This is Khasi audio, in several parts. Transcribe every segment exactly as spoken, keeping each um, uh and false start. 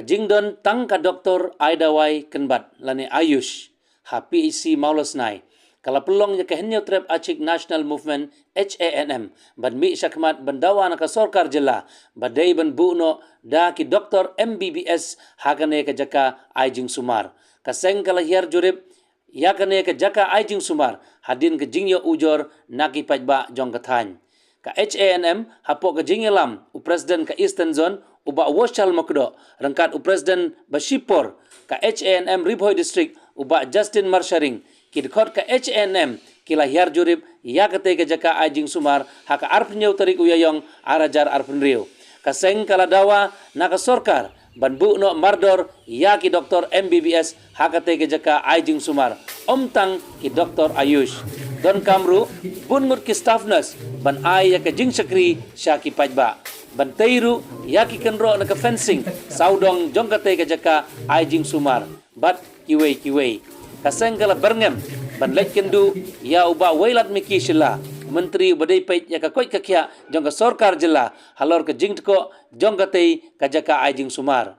Jingdon tang ka doktor ai dawai kynbat lane Ayush ha P H C Mawlasnai ka la pynlong ïa ka Hynñiewtrep Achik National Movement, H A N M, ban mih shakhmat ban dawa na ka sorkar jylla ba dei ban buh noh da ki doktor M B B S ha kane ka jaka ai jingsumar. Ka seng ka la hiar jurip ïa kane ka jaka ai jingsumar hadien ka jingïoh ujor na ki paidbah jong ka thaiñ. Ka H A N M, hapoh ka jingïalam u President ka Eastern Zone u Bah Woschal Makdoh, ryngkat u President ba shipor ka H A N M Ri Bhoi District u Bah Justin Marsharing, ki dkhot ka H A N M ki la hiar jurip ïa katei ka jaka ai jingsumar ha ka arphew tarik u Ïaïong ar hajar arphew. Ka seng ka la dawa na ka sorkar ban buh noh mardor ïa ki doktor M B B S ha katei ka jaka ai jingsumar, ym tang ki doktor Ayush. Donkam ruh bun ngut ki staff nurse ban ai ïa ka jingshakri sha ki paidbah, ban tei ruh ïa ki kynroh na ka fencing sawdong jong katei ka jaka ai jingsumar bad kiwei kiwei. Ka seng ka la byrngem ban leit kynduh ïa u Bah Wailadmiki Shylla, Myntri uba dei peit ïa ka koit ka khiah jong ka sorkar jylla halor ka jingtkoh jong katei ka jaka ai jingsumar.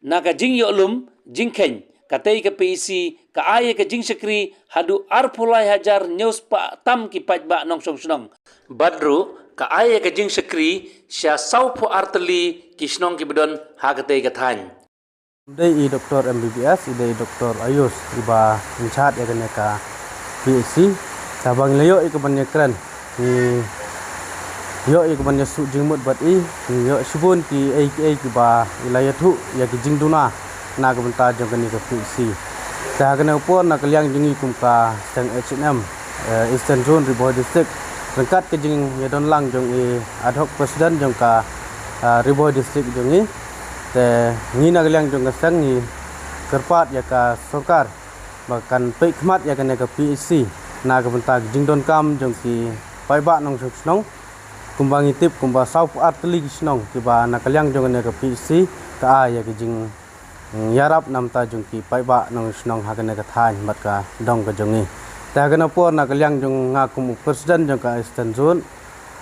Na ka jingïohlum jingkheiñ, katei ka P H C ka ai ïa ka jingshakri haduh arphew lai hajar hynñiew spah tam ki paidbah nongshong shnong. Bad ruh ka ai ïa ka jingshakri sha sawphew ar tylli ki shnong kiba don ha katei ka thaiñ. Dei i doktor M B B S, i dei i doktor Ayush, iba in charge ïa kane ka P H C. Te haba ngi la ïoh ïa ka ban ïakren, ngi ïoh ïa ka ban ïasuh jingmut bad i, ngi ïoh shibun kiei kiei kiba i la ïathuh ïa ki jingduna na ka bynta jong kane ka P H C. Te ha kane ka por na ka liang jong ngi kum ka seng H A N M, eh, Eastern Zone Ri Bhoi District, ryngkat ka jingïadon lang jong i ad hoc president jong ka, eh, Ri Bhoi District jong ngi, te ngi na ka liang jong ka seng ngi kyrpad ïa ka sorkar ba kan peit khmat ïa kane ka P H C na ka bynta ka jingdonkam jong ki paidbah nongshong shnong. Kumba ngi tip, kumba sawphew ar tylli ki shnong kiba na ka liang jong kane ka P H C ka ai ïa ka jingïarap na bynta jong ki paidbah nongshong shnong ha kane ka thaiñ bad ka dong ka jong ngi. Te ha kane ka por na ka liang jong nga kum u president jong ka Eastern Zone,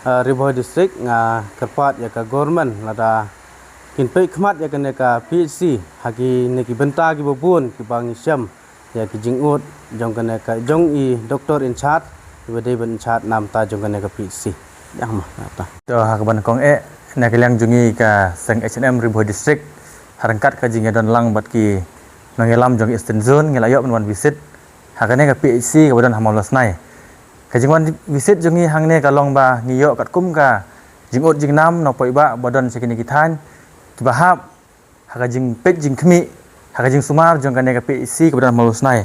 eh, Ri Bhoi District, nga kyrpad ïa ka government lada kin peit khmat ïa kane ka P H C ha kine ki bynta kiba bun kiba ngi shem ïa ki jingud jong kane ka, jong i doktor in charge iba dei ban in charge na bynta jong kane ka P H C. Ïa ma, nata. To ha kaba nyngkong eh, na ka liang jong ngi ka seng H A N M Ri Bhoi District, ha ryngkat ka jingïadon lang bad ki nongïalam jong Eastern Zone, ngi la ïoh ban wan visit ha kane ka P H C kaba don ha Mawlasnai. Ka jingwan visit jong ngi hangne ka long ba ngi ïoh katkum ka jingud jingnam na u paidbah ba don sha kine ki thaiñ kiba hap ha ka jingpeit jingkhmih ha ka jingsumar jong kane ka P H C kaba don ha Mawlasnai.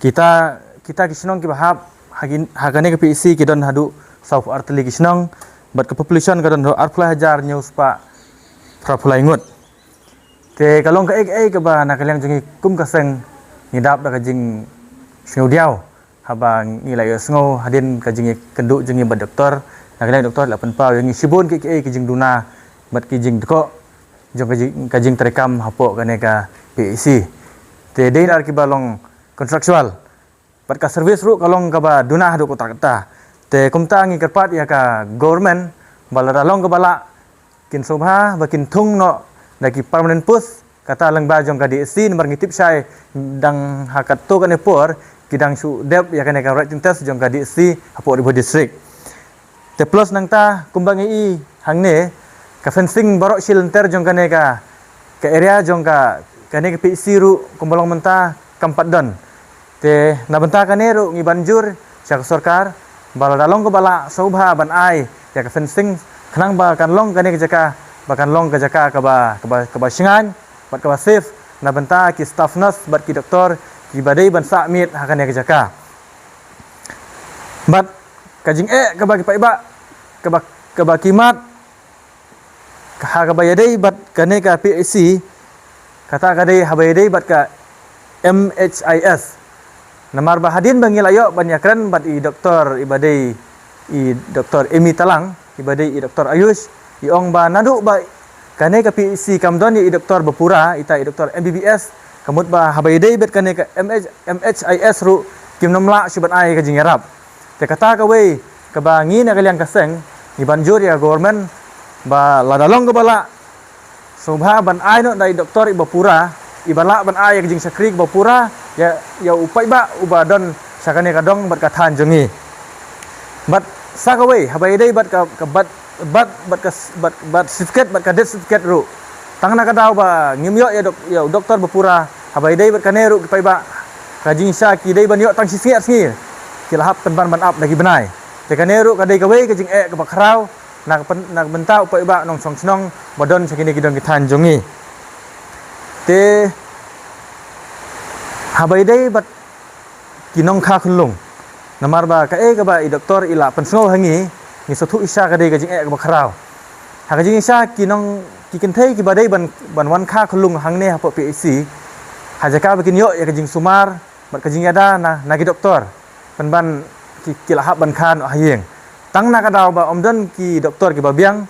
Kita, kita ki shnong kiba hap ha ki, ha kane ka P H C ki don haduh sawphew ar tylli ki shnong bad ka population ka don haduh arphew lai hajar hynñiew spah phraphew lai ngut. Te ka long kaei kaei kaba na ka liang jong ngi kum ka seng ngi dap da ka jingsngewdiaw haba ngi la ïohsngew hadien ka jingïakynduh jong ngi bad doktor. Na ka liang doktor la pynpaw ïa ngi shibun kiei kiei ki jingduna bad ki jingdkoh jong ka jing, ka jingtreikam hapoh kane ka P H C. Te dei na kiba long contractual bad ka service ruh ka long kaba duna haduh katta katta. Te kumta ngi kyrpad ïa ka government ba lada long kaba lah, kin sngewbha ba kin thung noh da ki permanent post, kata lyngba jong ka D H C, namar ngi tip shai dang ha katto katne por ki dang shu dep ïa kane ka writing test jong ka D H C hapoh Ri Bhoi District. Te plus nangta kumba ngi i hangne, ka fencing baroh shi lynter jong kane ka, ka area jong ka, kane ka P H C ruh kumba long mynta kam pat don. Te na bynta kane ruh ngi ban jur sha ka sorkar ba lada long kaba lah sngewbha ban ai ïa ka fencing khnang ba kan long kane ka jaka, ba kan long ka jaka kaba, kaba, kaba shngaiñ bad kaba safe na bynta ki staff nurse bad ki doktor kiba dei ban sah miet ha kane ka jaka. Bad ka jingeh kaba ki paidbah kaba, kaba ki mad ha kaba ïadei bad kane ka P H C, kata ka dei haba ïadei bad ka M H I S. Namar ba hadien ba ngi la ïoh ban ïakren bad i doktor iba dei i Doktor Amy Talang, iba dei i Doktor Ayush, i ong ba naduh ba kane ka P H C kam don ïa i doktor ba pura, ita i doktor M B B S, ka mut ba haba ïadei bad kane ka M H, M H I S ruh kim nym lah shuh ban ai ka jingïarap. Te kata kawei kaba ngi na ka liang ka seng ngi ban jur ïa ka government ba lada long kaba lah sngewbha ban ai noh da i doktor iba pura, iba lah ban ai ïa ka jingshakri kaba pura ïa, ïa u paidbah uba don sha kane ka dong bad ka thaiñ jong ngi. Bad sa kawei, haba ïadei bad ka, ka bad, bad, bad ka s-, bad, bad certificate, bad ka death certificate ruh, tang na ka daw ba ngim ïoh ïa dok-, ïa u doktor ba pura, haba ïadei bad kane ruh ki paidbah, ka jingshisha ki dei ban ïoh tang shi sngi ar sngi, ki la hap pynban ban ap da ki bnai. Te kane ruh ka dei kawei ka jingeh kaba khraw na ka pyn-, na ka bynta u paidbah nongshong shnong ba don sha kine ki dong ki thaiñ jong ngi. Te haba ïadei bad ki nongkha khunlung, namar ba kaei kaba i doktor i la pynsngew ha ngi, ngi sngewthuh shisha ka dei ka jingeh kaba khraw. Ha ka jingshisha ki nong, ki kynthei kiba dei ban, ban wan kha khunlung hangne hapoh P H C, ha jaka ba kin ïoh ïa ka jingsumar bad ka jingïada na, na ki doktor, pynban ki, ki la hap ban kha noh ha ïing. Tang na ka daw ba ym don ki doktor kiba biang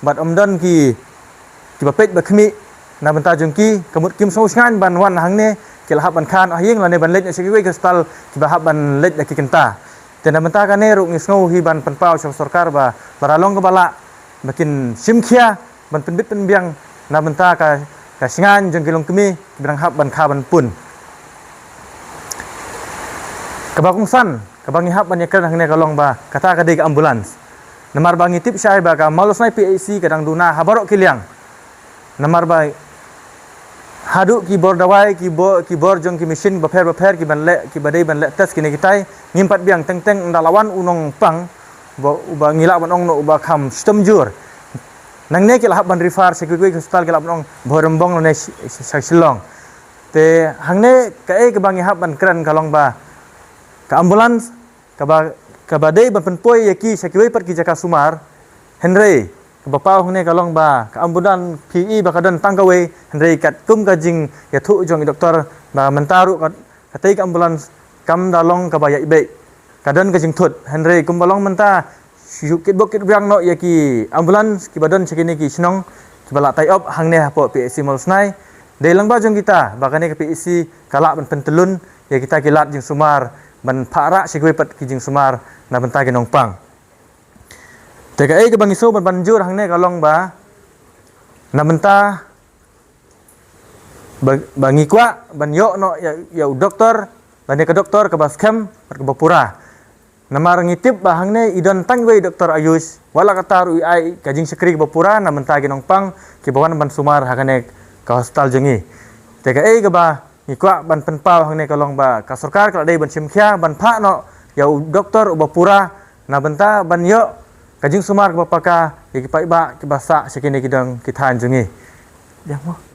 bad ym don ki, kiba peit ba khmih na bynta jong ki, ka mut kim sngew shngaiñ ban wan hangne, ki la hap ban kha noh ha ïing lane ban leit noh sha kiwei ki hospital kiba hap ban leit da ki kynta. Te na bynta kane ruh ngi sngew hi ban pynpaw sha ka sorkar ba lada long kaba lah, ba kin shim khia ban pynbit pynbiang na bynta ka, ka shngaiñ jong ki longkmie kiba dang hap ban kha ban pun. Kaba kongsan kaba ngi hap ban ïakren hangne ka long ba kata ka dei ka ambulance. Namar ba ngi tip shai ba ka Mawlasnai P H C ka dang duna ha baroh ki liang. Namar ba haduh ki bor dawai, ki bor, ki bor jong ki machine bapher bapher kiban leh, kiba dei ban leh test kine kitai, ngim pat biang. Teng teng ynda la wan u nongpang ba, uba ngi lah ban ong noh uba kham shitom jur, nangne ki la hap ban refer sha kiwei ki hospital, ki lah ban ong Bhoirymbong lane sha, sha, sha Shillong. Te hangne kaei kaba ngi hap ban kren ka long ba ka ambulance kaba, kaba dei ban pynpoi ïa ki sha kiwei pat ki jaka sumar. Hynrei kaba paw hangne ka long ba ka ambulance phi i ba ka don tang kawei, hynrei katkum ka jingïathuh jong i doktor ba mynta ruh ka, katei ka ambulance kam da long kaba ïaid beit, ka don ka jingthut. Hynrei kumba long mynta, shu kitbok kitbiang noh ïa ki ambulance kiba don sha kine ki shnong kiba la tie up hangne hapoh P H C Mawlasnai. Dei lang ba jong kita ba kane ka P H C ka lah ban pyntyllun ïa kita ki lad jingsumar ban phah rah sha kiwei pat ki jingsumar na bynta ki nongpang. Te kaei kaba ngi sngew ban, ban jur hangne ka long ba na bynta ba, ba ngi kwah ban ïoh noh ïa, ïa u doktor lane ka doktor kaba skhem bad kaba pura. Namar ngi tip ba hangne i don tang iwei i doktor Ayush, wat la katta ruh i ai ka jingshakri kaba pura na bynta ki nongpang kiba wan ban sumar ha kane ka hospital jong ngi. Te kaei kaba ngi kwah ban pynpaw hangne ka long ba ka sorkar ka la dei ban shim khia ban phah noh ïa u doktor uba pura na bynta ban ïoh ka jingsumar kaba paka ïa ki paidbah kiba sah sha kine ki dong ki thaiñ jong ngi. Ïa mo.